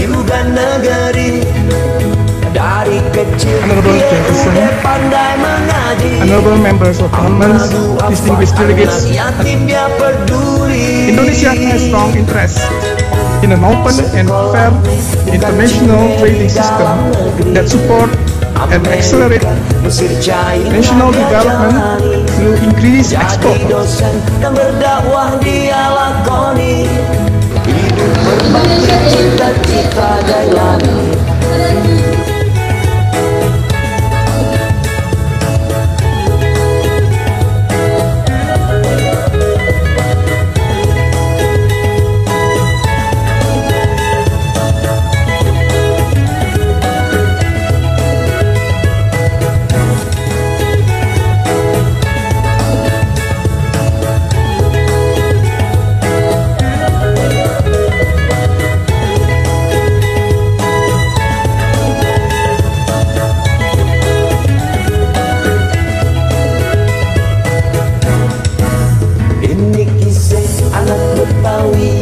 juga negeri. Dari kecil Honorable dia Jefferson, udah pandai mengaji. honorable members of parliament, distinguished delegates, Yatim dia peduli. Indonesia has strong interest in an open and fair international trading system that support and accelerate national development through increased export. Jadi dosen dan berdakwah dia lakoni. Hidup berbakti cita-cita jailani.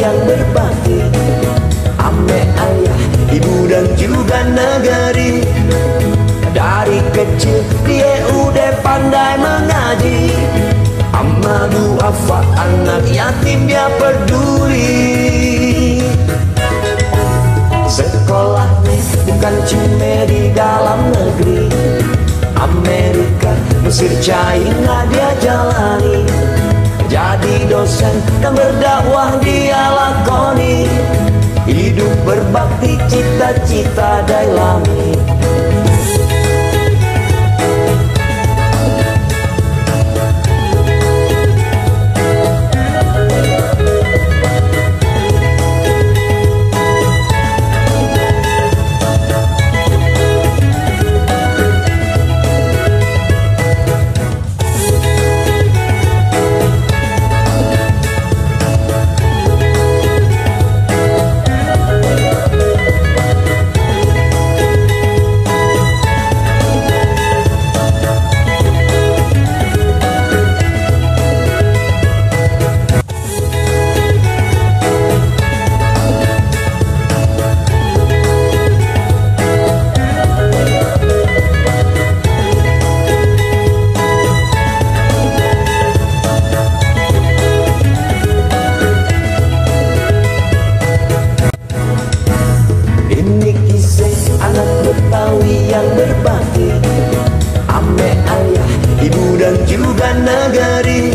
Yang berbakti, ame ayah, ibu dan juga negeri. Dari kecil dia udah pandai mengaji. Amma duafa anak yatim dia peduli. Sekolah bukan cuma di dalam negeri. Amerika, Mesir, China dia jalani. Jadi dosen dan berdakwah dia lakoni. Hidup berbakti cita-cita dailami. Yang berbakti, ame ayah, ibu dan juga negeri.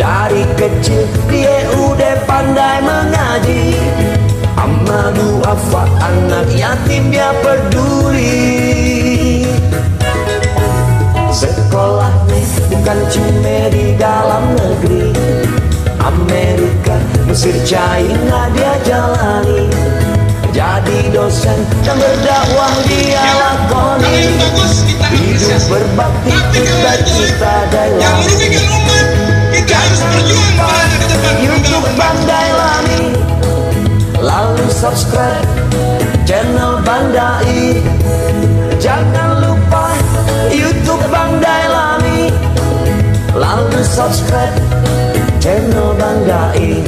Dari kecil dia udah pandai mengaji. Amma duafa anak yatim dia peduli. Sekolah bukan cuma di dalam negeri. Amerika, Mesir, China dia jalani. Jadi dosen dan berdakwah dia lakoni. Hidup berbakti cita-cita dailami. Kita harus berjuang berada di depan YouTube Bang Dailami. Lalu subscribe channel Bang Dai. Jangan lupa YouTube Bang Dailami. Lalu subscribe channel Bang Dai.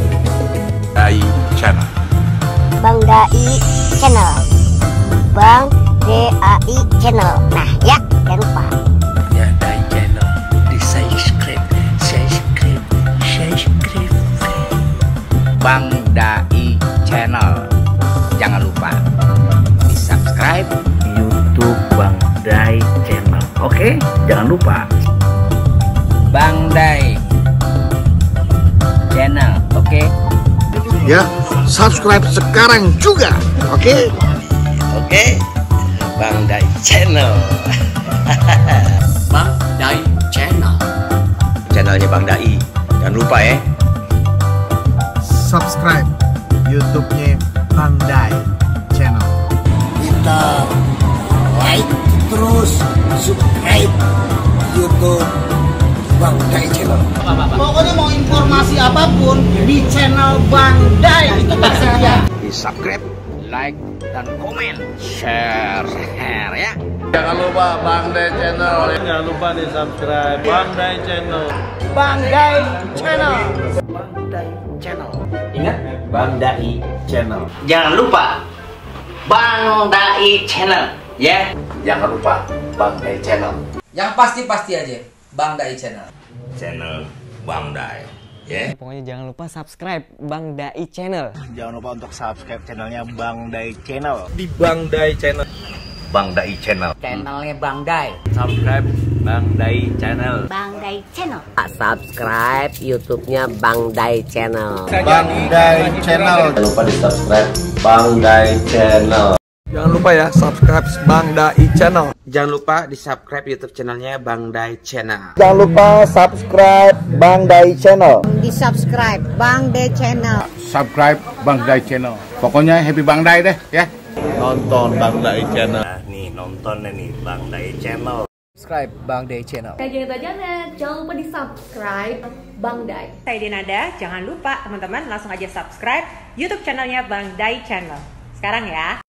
Dai Channel. Bang Dai Channel, Bang DAI Channel. Nah ya, jangan lupa ya, Dai Channel di subscribe. Bang Dai Channel, jangan lupa di subscribe YouTube Bang Dai Channel. Oke, jangan lupa Bang Dai Channel. Oke. Ya, subscribe sekarang juga. Oke? Oke, Bang Dai Channel. Bang Dai Channel. Channelnya Bang Dai. Jangan lupa ya. Subscribe YouTube-nya Bang Dai Channel. Kita like terus subscribe YouTube Bang Dai Channel. Pokoknya mau informasi apapun di channel Bang Dai itu tersedia. Di subscribe, Like dan komen, share ya. Jangan lupa Bang Dai Channel. Jangan lupa di subscribe Bang Dai Channel. Bang Dai Channel. Bang Dai Channel. Ingat Bang Dai Channel. Jangan lupa Bang Dai Channel, ya. Jangan lupa Bang Dai Channel. Yang pasti-pasti aja, Bang Dai Channel. Channel Bang Dai, ya. Pokoknya jangan lupa subscribe Bang Dai Channel. Jangan lupa untuk subscribe channelnya Bang Dai Channel. Di Bang Dai Channel. Bang Dai Channel. Channelnya Bang Dai. Subscribe Bang Dai Channel. Bang Dai Channel. Subscribe YouTube-nya Bang Dai Channel. Bang Dai Channel. Jangan lupa di subscribe Bang Dai Channel. Jangan lupa ya subscribe Bang Dai Channel. Jangan lupa di subscribe YouTube channelnya Bang Dai Channel. Jangan lupa subscribe Bang Dai Channel. Di subscribe Bang Dai Channel. Subscribe Bang Dai Channel. Pokoknya happy Bang Dai deh ya. Nonton Bang Dai Channel. Nih nonton nih Bang Dai Channel. Subscribe Bang Dai Channel. Jangan lupa di subscribe Bang Dai. Saya Denada, jangan lupa teman-teman langsung aja subscribe YouTube channelnya Bang Dai Channel. Sekarang ya.